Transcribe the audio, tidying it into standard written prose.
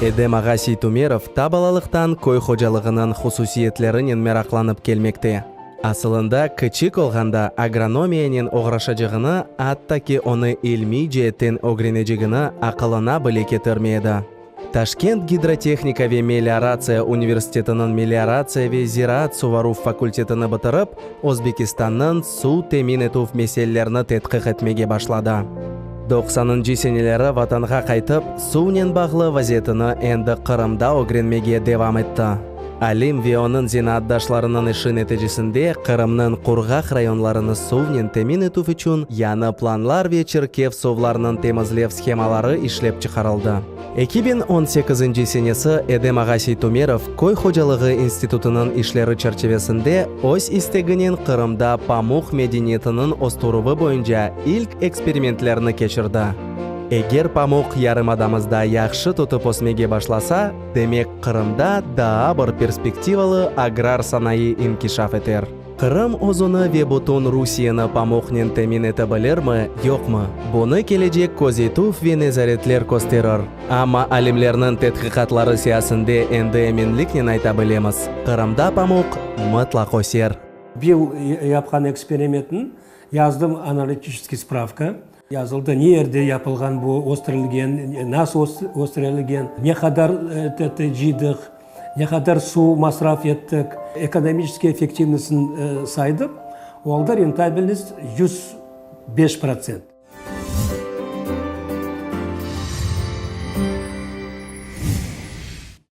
Edem ağa Seytumerov ta balalıqtan köy hocalığınıñ hususiyetlerinen meraqlanıp kelmekte. Asılında, kiçik olğanda agronomiyanen oğraşacağını, atta ki onı ilmiy ceetten ögrenecegini aqılına bile ketirmey edi. Taşkent gidrotehnika ve melioratsiya universitetiniñ melioratsiya ve ziraat suvaruv fakultetini bitirip, Özbekistannıñ suv temin etüv meselelerini tedqiq etmege başladı. Doqsanıncı seneleri vatanğa qaytıp, suvnen bağlı vaziyetini endi Qırımda ögrenmege devam etti. Alim ve onıñ zenaatdaşlarınıñ işi neticesinde Qırımnıñ qurğaq rayonlarını suvnen temin etüv içün yañı planlar ve çirkef suvlarnıñ temizlev shemaları işlep çıqarıldı. 2018 senesi Edem ağa Seytumerov köy hocalığı institutınıñ işleri çerçivesinde öz isteginen Qırımda pamuq medeniyetiniñ östürüvi boyunca ilk eksperimentlerni keçirdi. Eger pamuq yarımadamızda yahşı tutıp ösmege başlasa, demek Qırımda daa bir perspektivalı agrar sanayı inkişaf eter. Qırım özüni ve bütün Rusiyeni pamuqnen temin ete bilirmi, yoqmı, bunı kelecek közetüv ve nezaretler kösterir. Amma alimlerniñ tedqiqatları seasında endi eminliknen ayta bilemiz, Qırımda pamuq mıtlaq öser. Yıl yapqan eksperimentni yazdım, analitiçeskiy spravka yazıldı, ne yerde yapılğan bu, östürilgen, nasıl östürilgen, ne qadar cıydıq, ne qadar suv masraf ettik, ekonomiçeskiy effektivnostın saydıq, oldı rentabelnost 105 protsent.